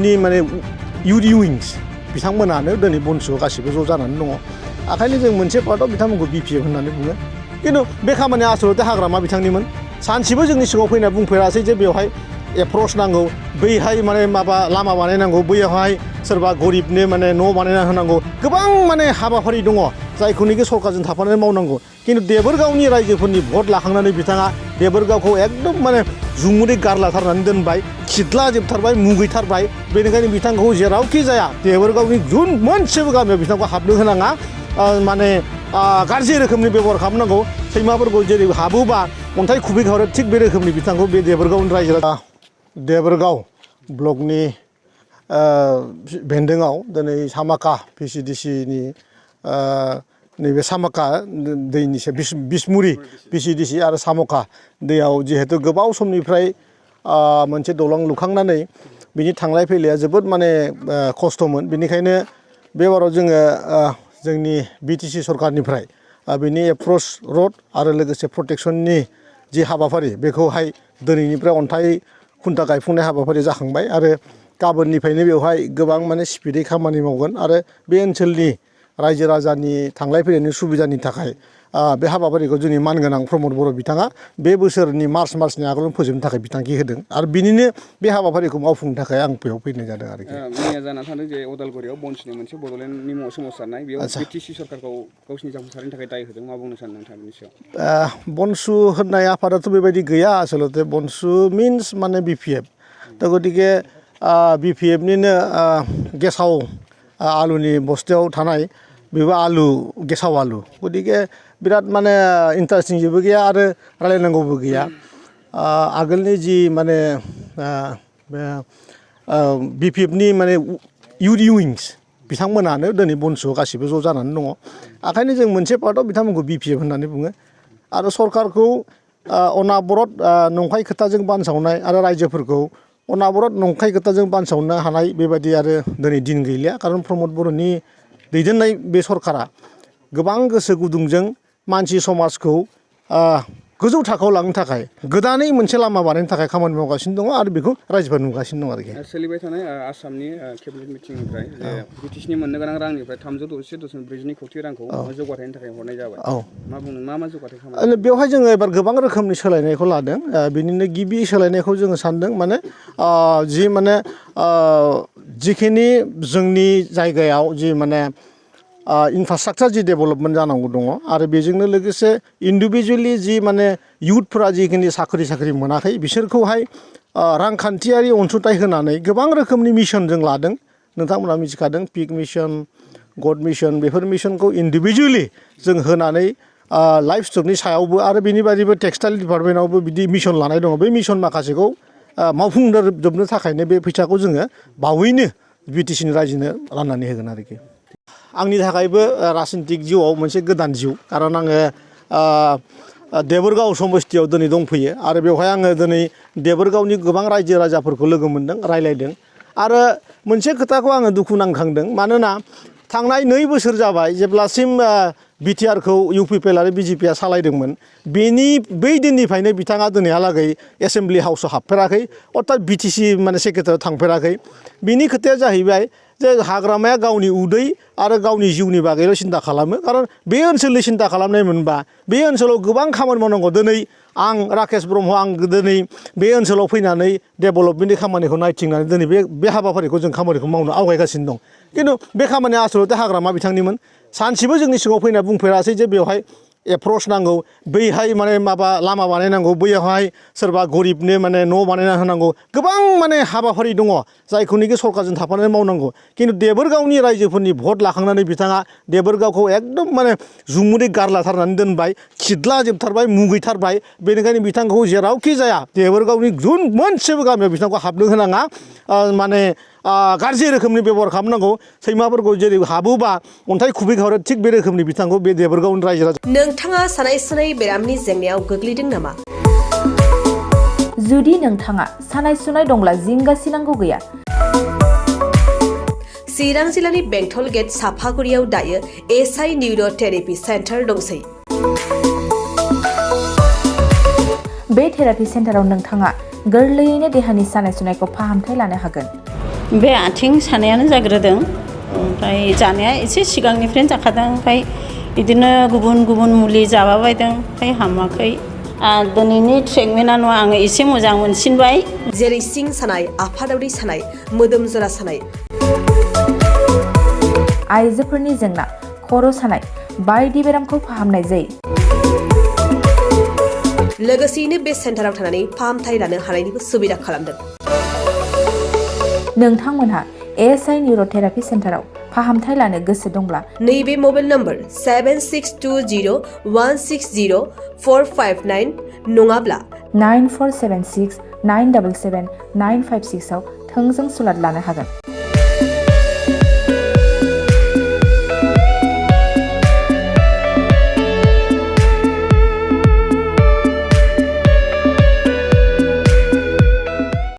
नि माने इउथ विंस बिथांमोनानो दिनै बनसुआव गासिबो ज' जानानै दङ ओंखायनो जों मोनसे पार्टआव बिथांमोनखौ बिपिएफ होननानै बुङो खिन्थु बे खामानिया आसलते हाग्रामा बिथांनिमोन सानसेबो जोंनि सिगाङाव फैना बुंफेरासै जे बेवहाय एप्रच नांगौ बैहाय माने माबा लामा बानायनांगौ बैयावहाय सोरबा गरिबनो माने न' बानायना होनांगौ गोबां माने हाबाफारि दङ जायखौनोखि सरकारजों थाफानानै मावनांगौ खिन्थु देबोरगावनि रायजोफोरनि भट लाखांनानै बिथाङा देबोरगावखौ एकदम माने जुमुदै गारलाथारनानै दोनबाय खिथलाजोबथारबाय मुगैथारबाय बेनिखायनो बिथांखौ जेरावखि जाया देबोरगावनि जुन मोनसेबो गामियाव बिथांखौ हाबनो होनाङा माने गाज्रि रोखोमनि बेबहार खालामनांगौ सैमाफोरखौ जेरै हाबोबा अन्थाइ खुबैहरो थिग बे रोखोमनि बिथांखौ बे देबोरगावनि रायजो देबोरगाव ब्लकनि बेन्दोङाव दिनै सामाका पिसिडिसिनि नैबे सामाका दैनि बिसमुरि पिसिडिसि आरो सामका दैयाव जिहेतु गोबाव समनिफ्राय मोनसे दलं लुखांनानै बिनि थांलाय फैलाया जोबोद माने खस्थ'मोन बेनिखायनो बे बाराव जोङो जोंनि बिटिसि सरकारनिफ्राय बिनि एप्रच रड आरो लोगोसे प्रटेक्शननि जि हाबाफारि बेखौहाय दिनैनिफ्राय अन्थाइ खुन्था गायफुंनाय हाबाफारि जाखांबाय आरो गाबोननिफ्रायनो बेवहाय गोबां माने स्पिडै खामानि मावगोन आरो बे ओनसोलनि रायजो राजानि थांलाय फैलायनि सुबिदानि थाखाय बे हाबाफारिखौ जोंनि मानगोनां प्रमद बर' बिथाङा बे बोसोरनि मार्चनि आगोलावनो फोजोबनो थाखाय बिथांखि होदों आरो बिनिनो बे हाबाफारिखौ मावफुंनो थाखाय आं बेयाव फैनाय जादों आरोखि मैया जाना थांदों जे उदालगुरियाव बनसुनि मोनसे बड'लेण्डनि मुङाव सोमावसारनाय बेयाव बिटिसि सरकारखौ गावसिनि जाफुंसारनि थाखाय दाय होदों मा बुंनो सानो नोंथाङा बेनि सायाव बनसु होननाय आफादाथ' बेबायदि गैया आसलते बनसु मिन्स माने बिपिएफ दा गतिके बिपिएफनिनो गेसाव आलुनि बस्थायाव थानाय बेबो आलु गेसाव आलु गतिके बिराद माने इन्टारेस्टिं जेबो गैया आरो रायलायनांगौबो गैया आगोलनि जि माने बिपिएफनि माने इउथ विंस बिथांमोनानो दिनै बनसुआव गासिबो ज' जानानै दङ ओंखायनो जों मोनसे पार्टआव बिथांमोनखौ बिपिएफ होननानै बुङो आरो सरकारखौ अनाबरत नंखाय खोथाजों बानसावनाय आरो रायजोफोरखौ अनाबरत नंखाय खोथाजों बानसावनो हानाय बेबायदि आरो दिनै दिन गैलिया खारन प्रमद बर'नि दैदेननाय बे सरकारा गोबां गोसो गुदुंजों मानसि समाजखौ गोजौ थाखोआव लांनो थाखाय गोदानै मोनसे लामा बानायनो थाखाय खामानि मावगासिनो दङ आरो बेखौ रायजोफोरा नुगासिनो दं आरोखि सोलिबाय थानाय आसामनि केबिनेट मिटिंनिफ्राय बिटिसिनि मोननो गोनां रांनिफ्राय 366.42 कौटि रांखौ जौगाथायनि थाखाय हरनाय जाबाय मा बुंनो मा जौगाथाय खालामो बेवहाय जोङो एबार गोबां रोखोमनि सोलायनायखौ लादों बिनिनो गिबि सोलायनायखौ जोङो सानदों माने जि माने जिखिनि जोंनि जायगायाव जि माने इनफ्रास्ट्राक्चार जि डेभेलपमेन्ट जानांगौ दङ आरो बेजोंनो लोगोसे इन्डिभिजुवेलि जि माने इयुथफोरा जिखिनि साख्रि मोनाखै बिसोरखौहाय रांखान्थियारि अनसुंथाइ होनानै गोबां रोखोमनि मिशन जों लादों नोंथांमोना मिथिखादों पिक मिशन गड मिशन बेफोर मिशनखौ इन्डिभिजुवेलि जों होनानै लाइफ स्टकनि सायावबो आरो बेनि बायदिबो टेक्सटाइल डिपार्टमेन्टआवबो बिदि मिशन लानाय दङ बे मिशन माखासेखौ मावफुंजोबनो थाखायनो बे फैसाखौ जोङो बावैनो बिटिसिनि रायजोनो राननानै होगोन आरोखि आंनि थाखायबो राजनितिक जिउआव मोनसे गोदान जिउ खारन आङो देबोरगाव समस्थियाव दिनै दंफैयो आरो बेवहाय आङो दिनै देबोरगावनि गोबां रायजो राजाफोरखौ लोगो मोन्दों रायलायदों आरो मोनसे खोथाखौ आङो दुखु नांखांदों मानोना थांनाय 2 बोसोर जाबाय जेब्लासिम बिटिआरखौ इउपिपिएल आरो बिजेपिआ सालायदोंमोन बै दिननिफ्रायनो बिथाङा दिनैहालागै एसेम्बलि हाउसआव हाबफेराखै अर्थात बिटिसि माने सेक्रेटारियाव थांफेराखै बिनि खोथाया जाहैबाय जे हाग्रामाया गावनि उदै आरो गावनि जिउनि बागैल' सिन्था खालामो खारन बे ओनसोलनि सिन्था खालामनाय मोनबा बे ओनसोलाव गोबां खामानि मावनांगौ दिनै आं राकेश ब्रह्म आं दिनै बे ओनसोलाव फैनानै डेभेलपमेन्टनि खामानिखौ नायथिंनानै दिनै बे हाबाफारिखौ जों खामानिखौ मावनो आवगायगासिनो दं खिन्थु बे खामानिया आसलते हाग्रामा बिथांनिमोन सानसेबो जोंनि सिगाङाव फैना बुंफेरासै जे बेवहाय एप्रच नांगौ बैहाय माने माबा लामा बानायनांगौ बैयावहाय सोरबा गरिबनो माने न' बानायना होनांगौ गोबां माने हाबाफारि दङ जायखौनोखि सरकारजों थाफानानै मावनांगौ खिन्थु देबोरगावनि रायजोफोरनि भट लाखांनानै बिथाङा देबोरगावखौ एकदम माने जुमुदै गारलाथारनानै दोनबाय खिथलाजोबथारबाय मुगैथारबाय बेनिखायनो बिथांखौ जेरावखि जाया देबोरगावनि जुन मोनसेबो गामियाव बिथांखौ हाबनो होनाङा माने गाज्रि रोखोमनि बेबहार खालामनांगौ सैमाफोरखौ जेरै हाबोबा अन्थाइ खुबैहरो थिग बे रोखोमनि बिथांखौ बे देबोरगावनि रायजो राजा नोंथाङा सानाय सुनाय बेरामनि जेंनायाव गोग्लैदों नामा जुदि नोंथाङा सानाय सुनाय दंब्ला जिंगासिनांगौ गैया चिरां जिल्लानि बेंटल गेट साफागुरियाव दायो एसआइ निउर' थेरापि सेन्टार दंसै बे थेरापि सेन्टाराव नोंथाङा गोरलैयैनो देहानि सानाय सुनायखौ फाहामथाय लानो हागोन बे आथिं सानायानो जाग्रोदों ओमफ्राय जानाया एसे सिगांनिफ्रायनो जाखादों ओमफ्राय बिदिनो गुबुन गुबुन मुलि जाबाबायदों ओमफ्राय हामाखै दिनैनि ट्रिटमेन्टआ नङा आङो एसे मोजां मोनसिनबाय जेरै सिं सानाय आफादावरि सानाय मोदोम जरा सानाय आइजोफोरनि जेंना खर' सानाय बायदि बेरामखौ फाहामनाय जायो लोगोसेयैनो बे सेन्टाराव थानानै फाहामथाय लानो हानायनिबो सुबिदा खालामदों नोंथांमोनहा ASI निउर'थेरापि सेन्टाराव फाहामथाय लानो गोसो दंब्ला नैबे मबाइल नम्बर 7620160459 नङाब्ला 9476 977 956 आव थोंजों सुलाद लानो हागोन